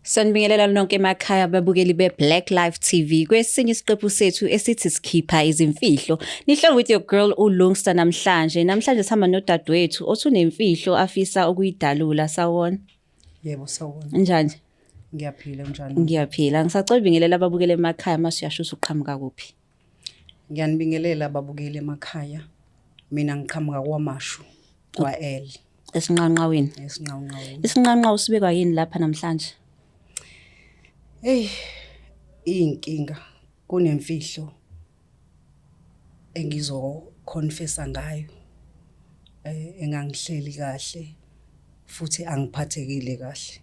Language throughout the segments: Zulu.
Sanibingelela nonke emakhaya ababukeli be-Black Life TV kwesinye isiqephu sethu esithi sikhipha izimfihlo. Nihleli with your girl uLungsta namhlanje. Namhlanje sihamba nodadewethu othi unemfihlo afisa ukuyidalula sawona. Yebo sawona. Njani? Ngiyaphila njani? Ngiyaphila. Ngisacela ubingelela ababukeli emakhaya mase uyasho ukuthi uqhamuka kuphi. Ngiyanibingelela ababukeli emakhaya. Mina ngiqhamuka kwaMashu kwa-L. Esinqanqaweni. Esinqanqaweni. Isinqanqa usibekwa yini lapha namhlanje? Hey, iyinkinga kunemfihlo engizoconfessa ngayo engangihleli kahle futhi angiphathekile kahle.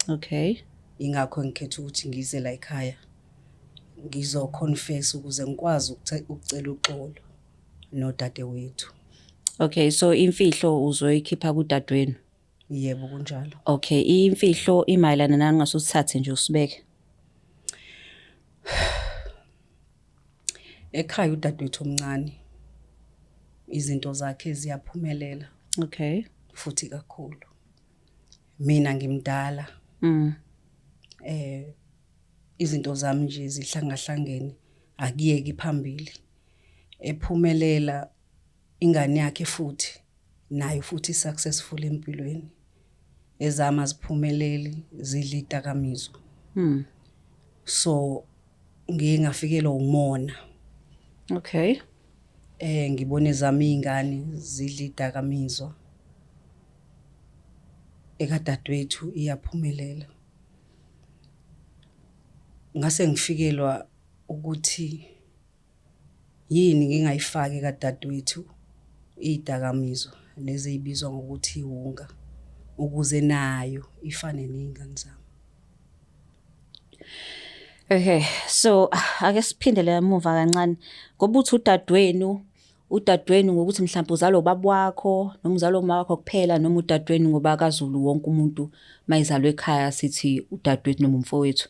Okay. Ingakho ngikhetha ukuthi ngize la ekhaya ngizoconfess ukuze ngikwazi ukucela uxolo nodadewethu. Okay, so imfihlo uzoyikhipha kudadewenu. Yebo kunjalo. Okay, imfihlo imayelana nani ngasuthathe nje usibeke. Ekhaya udadewethu omncane izinto zakhe ziyaphumelela. Okay. Futhi kakhulu. Mina ngimdala. Izinto zami nje zihlangahlangene akuyeki phambili. Ephumelela ingane yakhe futhi nayo futhi successful empilweni. Ezama ziphumeleli zidla idakamizwa. So ngiye ngafikelwa umona. Okay. Ngibone zami izingane zidla idakamizwa. Ekadadewethu iyaphumelela. Ngase ngifikelwa ukuthi yini ngingayifaki kadadewethu idakamizwa lezi ezibizwa ngokuthi iwunga ukuze nayo ifane nezingane zami. Okay, so ake siphindele emuva kancane ngoba uthi udadewenu ngokuthi mhlawumbe uzalwa ubaba wakho noma uzalwa umama wakho kuphela noma udadewenu ngoba kaZulu wonke umuntu mayizalwa ekhaya sithi udadewethu noma umfowethu.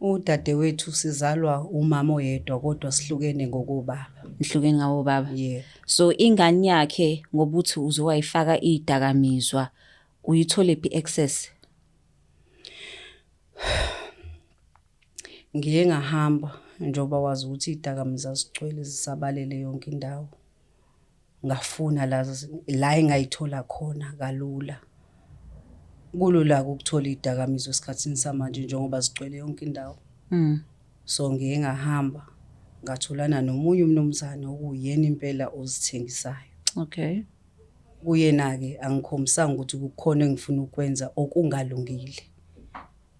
Udadewethu sizalwa umama oyedwa kodwa sihlukene ngokobaba. Nihlukene ngawobaba. Yebo. So ingane yakhe ngoba uthi uzowayifaka idakamizwa uyithole phi access? Ngiye ngahamba njengoba wazi ukuthi idakamizwa zigcwele zisabalele yonke indawo. Ngafuna la engayithola khona kalula. Kulula ukuthola idakamizwa esikhathini samanje njengoba zigcwele yonke indawo. So ngiye ngahamba ngatholana nomunye umnumzane okuyena impela ozithengisayo. Okay. Kuyena-ke angikhombisanga ukuthi kukhona engifuna ukwenza okungalungile.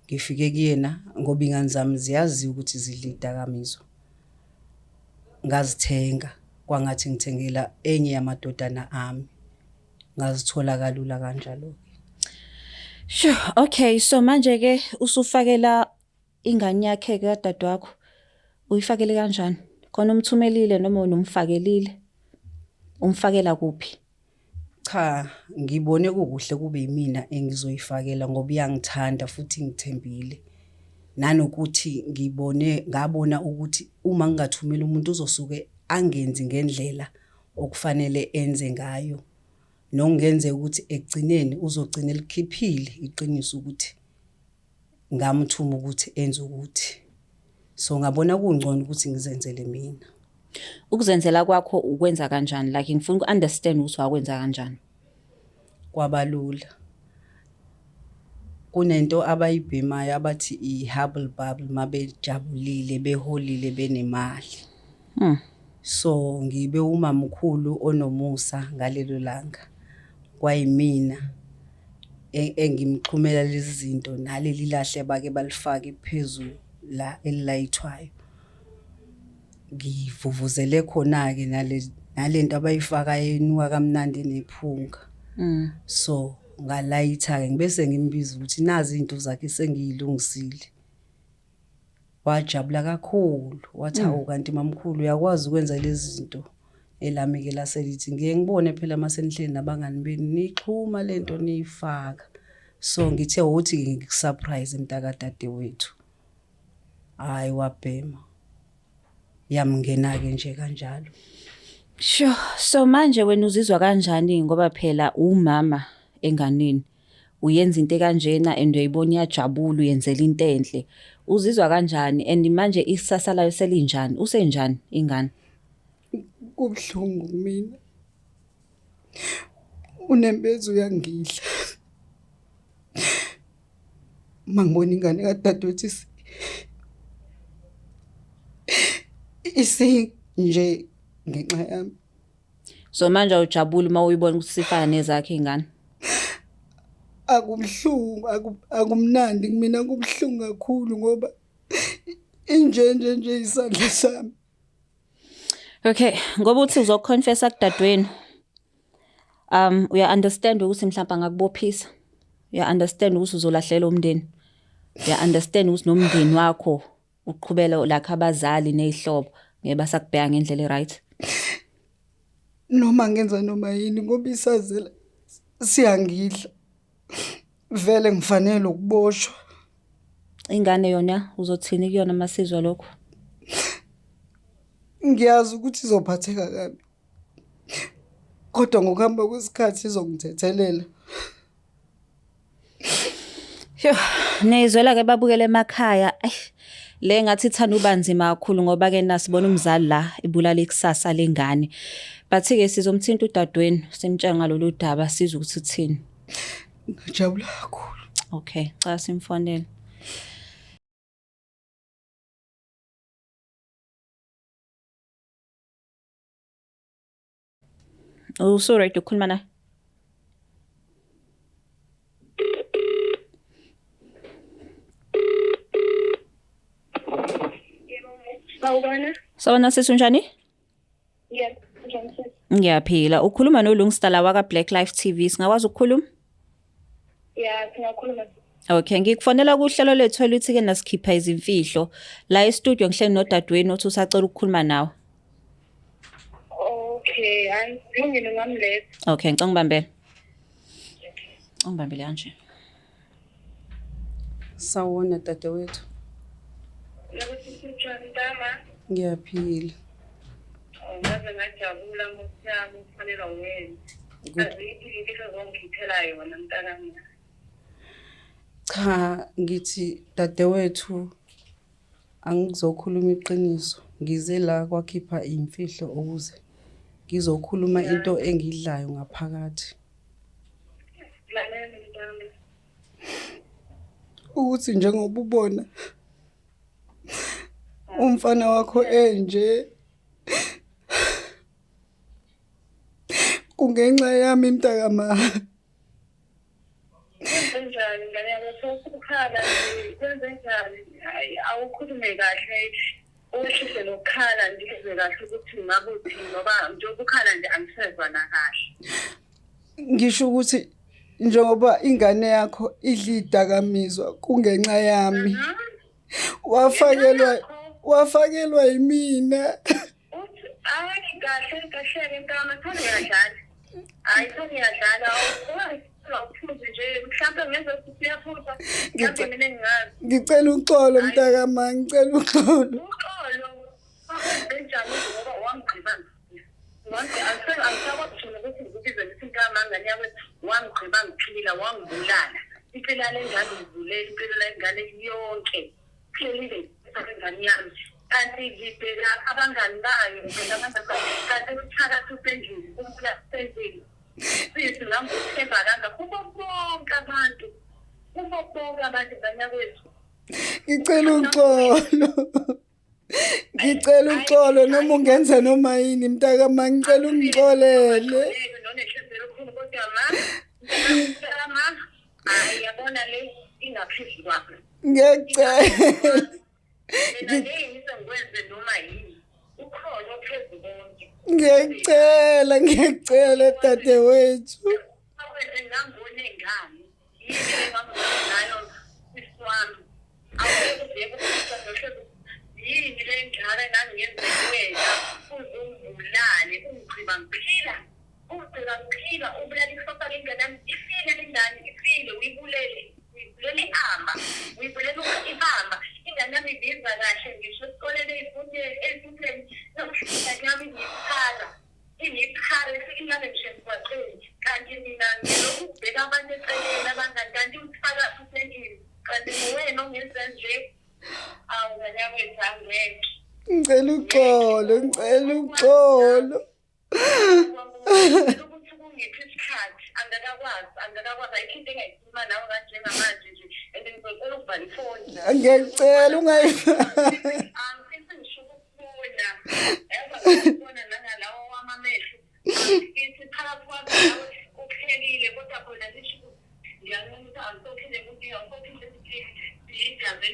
Ngifike kuyena ngoba ingane zami ziyaziwa ukuthi zidla idakamizwa. Ngazithenga kwangathi ngithengela enye yamadodana ami. Ngazithola kalula kanjalo-ke. Sure, okay, so manje ke usufakela ingane yakhe ke kadadewakho. Uyifakele kanjani? Khona umthumelile noma unomfakelile? Umfakela kuphi? Cha, ngibone kukuhle kube yimina engizoyifakela ngoba iyangithanda futhi ngithembile. Nanokuthi ngibone ngabona ukuthi uma ngingathumela umuntu uzosuke angenzi ngendlela okufanele enze ngayo. Nokungenzeka ukuthi ekugcineni uzogcina elikhiphile iqiniso ukuthi ngamthuma ukuthi enze ukuthi. So ngabona kungcono ukuthi ngizenzele mina. Ukuzenzela kwakho ukwenza kanjani? Like ngifuna uku-understand ukuthi wakwenza kanjani. Kwabalula. Kunento abayibhemayo abathi i-hubble bubble mabejabulile beholile benemali. So ngibe umamkhulu onomusa ngalelo langa. Kwayimina engimxhumela lezi zinto naleli lahle abake balifake phezulu la elilayithwayo. Ngivuvuzele khona-ke nalento abayifakayo enuka kamnandi nephunga. So ngalayitha-ke ngibese ngimbiza ukuthi nazi izinto zakhe sengiyilungisile. Wajabula kakhulu wathi hawu kanti mamkhulu uyakwazi ukwenza lezi zinto. Elami-ke lase lithi ngiye ngibone phela uma senihleli nabangani benu niyixhuma lento niyifaka. So ngithe wothi ngikusurprise mntakadadewethu. Hhayi wabhema. Yamngena-ke nje kanjalo. Sure. So manje wena uzizwa kanjani ngoba phela umama enganeni. Uyenza into ekanjena and uyayibona iyajabula uyenzela into enhle. Uzizwa kanjani and manje ikusasa layo selinjani? Usenjani ingane? Kubuhlungu kumina. Unembeza uyangidla. Uma ngibona ingane kadadewethu isinje ngenxa yami. So manje awujabuli uma uyibona ukuthi sifana nezakhe ingane? Akubuhlungu, akumnandi kumina kubuhlungu kakhulu ngoba injenje nje isandla sami. Okay, ngoba uthi uzoconfessa kudadewenu. Uya understand ukuthi mhlawumbe angakubophisa. Uya understand ukuthi uzolahlela umndeni. Uya understand ukuthi nomndeni wakho uqhubela lakhe abazali nezihlobo ngeke basakubheka ngendlela e-right. Noma ngenza noma yini ngoba isazela siyangidla. Vele ngifanele ukuboshwa. Ingane yona uzothini kuyona masizwa lokho? Ngiyazi ukuthi izophatheka kabi. Kodwa ngokuhamba kwesikhathi izongithethelela. Yo, niyizwela ke babukele emakhaya. Ay, le ngathi ithanda uba nzima kakhulu ngoba ke nasibona umzali la ibulala ikusasa lengane. But ke sizomthinta udadewenu simtshela ngalolu daba sizwe ukuthi uthini. Ngijabula kakhulu. Okay, cha simfonele. Usu-ready ukukhuluma naye? Sawubona. Sawubona sisi unjani? Yebo, unjani sisi? Ngiyaphila. Ukhuluma noLungsta la waka Black Life TV. Singakwazi ukukhuluma? Ya, singakhuluma. Okay, ngikufonela kuhlelo lethu oluthi ke nasikhipha izimfihlo. La e-studio ngihleli nodadewenu othi usacela ukukhuluma nawe. Okay, hayi, kulungile ngamletha. Okay, ngicela ungibambele. Ungibambele kanje. Sawubona dadewethu. Yebo sisi unjani ntama? Ngiyaphila. Oh, ngaze ngajabula nkosi yami ukufanelwa wena. Azikho into ozongikhiphela yona mntanami. Cha, ngithi dadewethu angizokhuluma iqiniso. Ngize la kwakhipha imfihlo ukuze ngizokhuluma into engidlayo ngaphakathi. Lalela mntanami. Ukuthi njengoba ubona umfana wakho enje kungenxa yami mntakama. Kwenzenjani ngane yami sokukhala nje kwenzenjani? Hayi awukhulume kahle wehlise nokukhala ngizwe kahle ukuthi ngabe uthini ngoba njengoba ukhala nje angisezwa nakahle. Ngisho ukuthi njengoba ingane yakho idla idakamizwa kungenxa yami. Wafakelwa wafakelwa yimina. Uthi hayi kahle kahle ntama thanda uyadlala. Hayi thanda uyadlala awuphuzi nje mhlawumbe ngenza ukuthi uyaphuza mhlawumbe mina ngingazi. Ngicela uxolo mntakama, ngicela uxolo. Uxolo benjani ngoba wangigqiba angisakwazi ukuthi ngikubize ngithi mntama ngane yami wangigqiba ngiphila wangibulala. Impilo yale ngane ngivulela impilo le ngane yonke. Phelile ingane yami. Kanti ngibheka abangani bayo ngibheka abangani bayo kanti umthakathi usendlini umbula usendlini. Sisi nganguthemba kangaka kubo bonke abantu. Kubo bonke abantu banyakwethu. Ngicela uxolo. Ngicela uxolo noma ungenza noma yini mntakama ngicela ungixolele. Nonenhliziyo elukhuni kodwa ma, mntakama, hayi yabona le ingaphezu kwakho. Ngiyacela. Mina ngeke ngize ngikwenze noma yini. Ukhona ophezu konke. Ngiyacela, ngiyacela dadewethu. Akwenze ngangone ngani. Yini le ngangone ngayo sisi wami. Awuke uveke ukuthi yini le njalo engangiyenze kuwena uze ungibulale ungigqiba ngiphila. Ungigqiba ngiphila ubulala ikusasa lengane yami ifile lengane ifile uyibulele uyibulele ihamba uyibulele ibamba ingane yami ibiza kahle ngisho esikoleni ey'fundeni ingane yami ingiphala ingiphala ingane ngisho emgwaqeni kanti mina ngilokhu ngibheka abantu eceleni abangani. uma ungenza nje. Awu ngane yakwethu, angeke. Ngicela uxolo, ngicela uxolo. Ukuthi kungiphi isikhathi, angakakwazi, angakakwazi. Ayikho into engayikhuluma nawe kanjengamanje nje, and ngizocela ukuvala ifoni. Ngiyacela ungayivali. Angifisi ngisho ukukubona, yazi, angikubona nangalawo wami amehlo. Angifisi, phakathi kwami nawe kuphelile, kodwa khona lisho ukuthi ngiyancoma ukuthi angisophinde ukuthi angisophinde ukuthi siyijazi.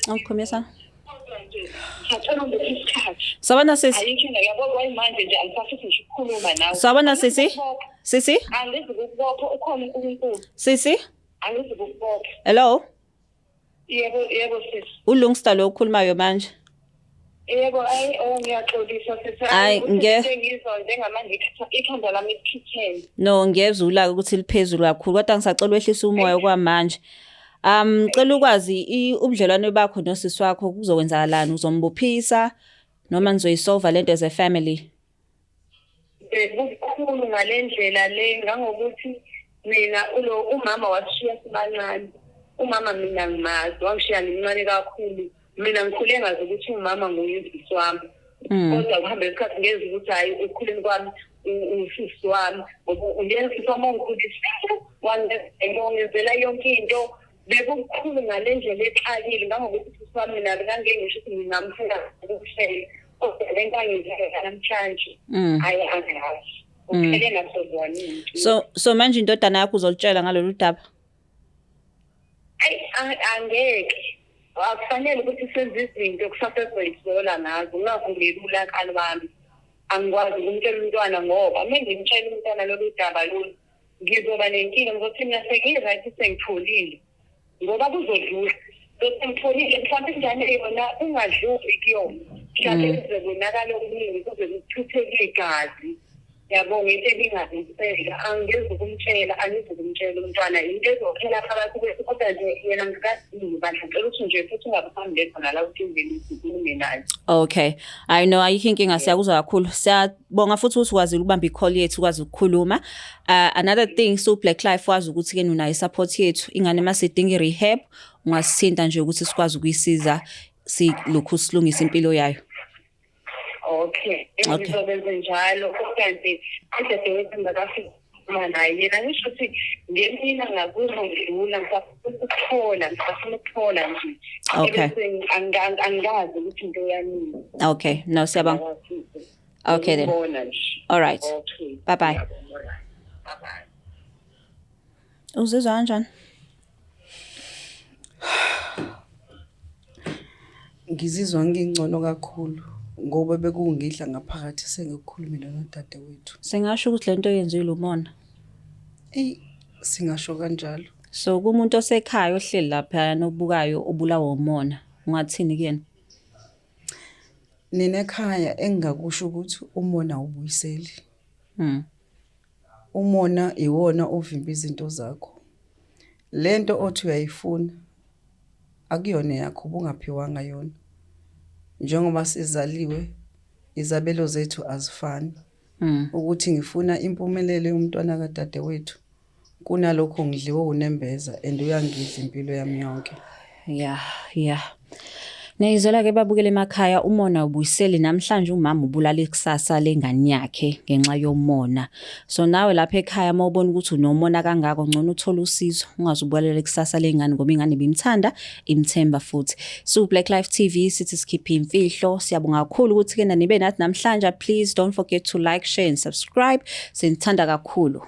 Awukhomisa. Kodwa nje ngiyacela ungiphe isikhathi. Sawubona sisi. Ayikho into, yabo, kwayimanje nje angisafisi ngisho ukukhuluma nawe. Sawubona sisi. Sisi? Angizukukubopha, ukhona uNkulunkulu. Sisi? Angizukukubopha. Hello? Yebo, yebo sisi. ULungsta lo okhulumayo manje. Yebo, ayi, oh, ngiyaxolisa sisi. Ayi, Ngizwa njengamanje ikhanda lami liphithene. No, ngiyezwa ulaka ukuthi liphezulu kakhulu, kodwa ngisacela wehlisa umoya kwamanje. Cela ukwazi ubudlelwane bakho nosisi wakho kuzokwenzakalani? Uzombophisa noma nizoyisolve lento as a family? Bekubukhulu ngale ndlela le ngangokuthi mina ulo umama wasishiya sibancane. Umama mina ngimazi, wangishiya ngimncane kakhulu. Mina ngikhule ngazi ukuthi umama nguye usisi wami. Kodwa kuhambe isikhathi ngezwa ukuthi hhayi, ekukhuleni kwami usisi wami, ngoba uyena usisi wami ongikhulisile, wangenzela yonke into. Bekubukhulu ngale ndlela exakile ngangokuthi usisi wami mina bekangeke ngisho ukuthi ngingamfuna ukuhlela, kodwa le nto angenzeka namhlanje, hhayi, angazi uphele nasozwana into. So manje indodana yakho uzolitshela ngalolu daba? Ayi, angeke. Akufanele ukuthi senze izinto kusasa ezoyisola ngazo. Ungavumeli ulaka lwami. Angikwazi ukumtshela umntwana, ngoba uma ngimtshela umntwana lolu daba lolu, ngizoba nenkinga. Ngizothi mina sengi-right, sengitholile, ngoba kuzodlula. Ngizothi ngitholile, mhlawumbe ingane yona ungadluli kuyona, mhlawumbe kuze konakala okuningi, kuze kuchitheke igazi, yabo, ngento ebingalungiseka. Angizukumtshela, angizukumtshela umntwana. Into ezophela phakathi kwethu, kodwa nje yena ngikadingi bandla. Ngicela ukuthi nje futhi ungabaphambi khona la ukuthi ngene sikhulume naye. Okay. I know, ayikho inkinga, siyakuzwa kakhulu. Siyabonga futhi ukuthi ukwazile ukubamba i-call yethu, ukwazi ukukhuluma. Another thing, so Black Life, wazi ukuthi ke unayo support yethu. Ingane masidinga i-rehab, ungasithinta nje ukuthi sikwazi ukuyisiza, silokhu silungisa impilo yayo. Okay. Okay. Ngizobenze njalo, kodwa nje udadewethu ngakafika naye yena, ngisho ukuthi ngemina ngakuzondlula, ngisafuna ukuthola, ngisafuna ukuthola nje. Ebese angikazi ukuthi into yami. Okay. No, siyabonga. Okay then. Ngibona nje. All right. Okay. Bye bye. Ngiyabonga, all right. Bye bye. Uzizwa kanjani? Ngizizwa ngingcono kakhulu ngoba bekungidla ngaphakathi, sengikukhulumile nodadewethu. Singasho ukuthi lento yenziwe umona. Eyi, singasho kanjalo. So kumuntu osekhaya ohleli lapha nobukayo obulawa umona, ungathini kuyena? Nina ekhaya, engingakusho ukuthi umona awubuyiseli. Umona iwona ovimba izinto zakho. Lento othi uyayifuna akuyona yakho, ubungaphiwanga yona. Njengoba sizaliwe, izabelo zethu azifani. Ukuthi ngifuna impumelelo yomntwana kadadewethu, kunalokho ngidliwe unembeza and uyangidla impilo yami yonke. Yeah. Niyizwela ke babukele emakhaya, umona ubuyiseli. Namhlanje umama ubulala ikusasa lengane yakhe ngenxa yomona. So nawe lapha ekhaya, uma ubona ukuthi unomona kangako, ngcono uthole usizo, ungazubulalele ikusasa lengane, ngoba ingane ibimthanda, imthemba futhi. So Black Life TV sithi sikhiphe imfihlo. Siyabonga kakhulu ukuthi ke nibe nathi namhlanje. Please don't forget to like, share and subscribe. Sinithanda kakhulu.